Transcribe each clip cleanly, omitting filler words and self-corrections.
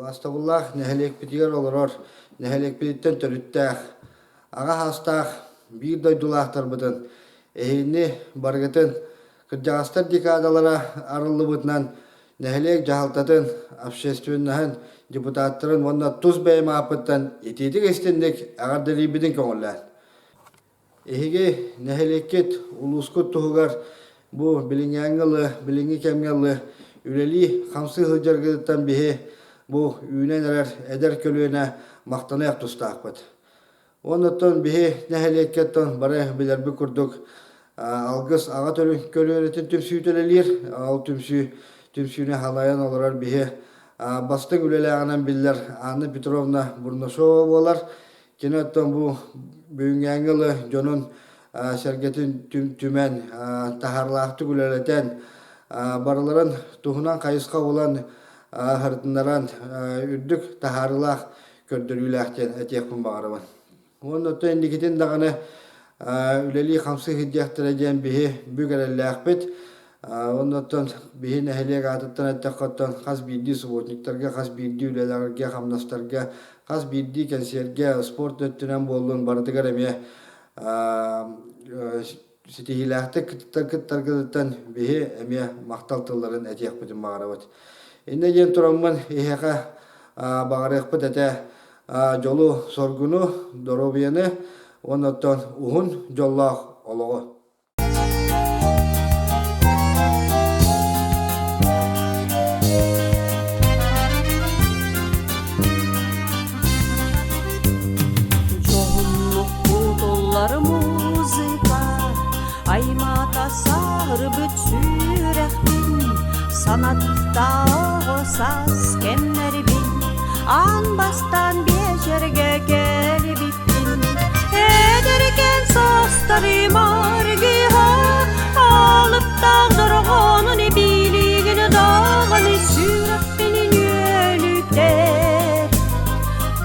Убаастабыллаах нэһилиэкпитигэр олорор, нэһилиэкпититтэн төрүттээх, аҕа саастаах биир дойдулаахтарбытын, эһигини барыгытын кырдьаҕастар декадалара арыллыбытынан нэһилиэк дьаһалтатын, общественноһын, депутаттарын уонна тус бэйэм ааппыттан итиитик-истинник эҕэрдэлиирбитин көҥүллээн. Эһиги нэһилиэккит, улуускут туһугар бу билиҥҥээҥҥи ылы, билиҥҥи кэмҥэ ылы үлэлии-хамсыы сылдьаргытыттан биһи бу үүнэн эрэр эдэр көлүөнэ махтаныах тустаахпыт. Оннуттан биһи нэһилиэккэттэн бары билэрбит курдук Алгыс аҕа көлүөнэтин түмсүүтэ үлэлиир. Ол түмсүү түмсүүнү халайан олорор биһи бастыҥ үлэлээҕинэн биллэр Анна Петровна Бурнашова буолар. Кини оттон бу бүгүҥҥээҥҥи ылы дьонун сэргэтин түмэн, таһаарылаахтык үлэлэтэн, барыларын туһунан хайысха булан, аһардыннаран үрдүк таһаарыылаах көрдөрүүлээх диэн этиэхпин баҕарабын. Уонна оттон инникитин даҕаны үлэлии-хамсыы сылдьыахтара диэн биһи бүк эрэллээхпит. Уонна оттон биһи нэһилиэк аатыттан эттэххэ оттон хас биирдии субботниктарга, хас биирдии үлэлэргэ, хамнастарга, хас биирдии кэнсиэргэ, спорт өттүнэн буоллун барытыгар эмиэ ситиһиилээхтик кыттаргытыттан биһи эмиэ махтал тылларын этиэхпитин баҕарабыт. Иннэ диэн тураммын эһиэхэ баҕарыахпыт этэ дьолу, соргуну, доруобуйаны уонна оттон уһун дьоллоох олоҕу. Дьоһуннук кутуллар музыка аймаата саһырбыт сүрэхпин санатта оҕо саас кэмнэрбин аан бастаан биэчэргэ кэлбиппин эдэркээн саастарым аргыһа алыптаах дорҕоонун билигин даҕаны сүрэхпин үөлүтэр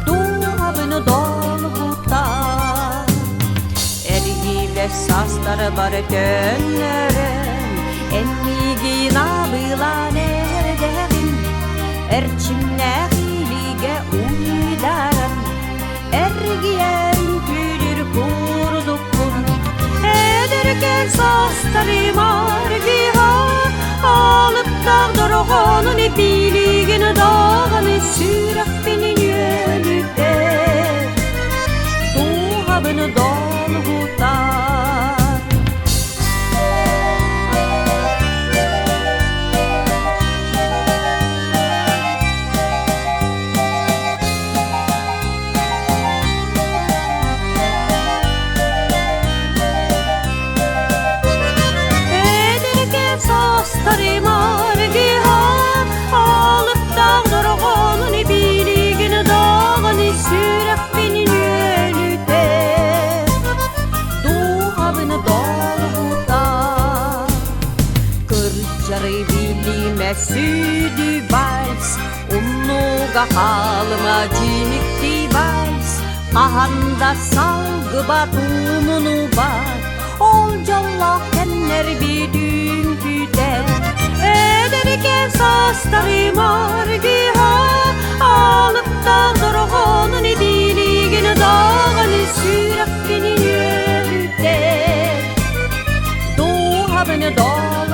дууһабын долгутар Эргиилэр саастары бары төннөрөн эн миигин абылаан эрдэҕин эрчимнээх илиигэ уйдаран эргийэн күлүр курдуккун эдэркээн саастарым аргыһа алыптаах дорҕоонун эпиилигин даҕаны сүрэхпин үөлүтэр дууһабын долгутар. Эдэркээн саастарым аргыһа алыптаах дорҕоонун билигин даҕаны сүрэхпин үөлүтэр дууһабын долгутар Кырдьары билимэ сүдү вальс Умнууга хаалыма дьиикти вальс Хаһан да салгыбат умнубат Ол дьоллоох кэмнэр бүтүн күүтэр Эдэркээн саастарым аргыһа Алыптаах дорҕоонун билигин даҕаны сүрэхпин үөрүтэр Дууһабын долгутар.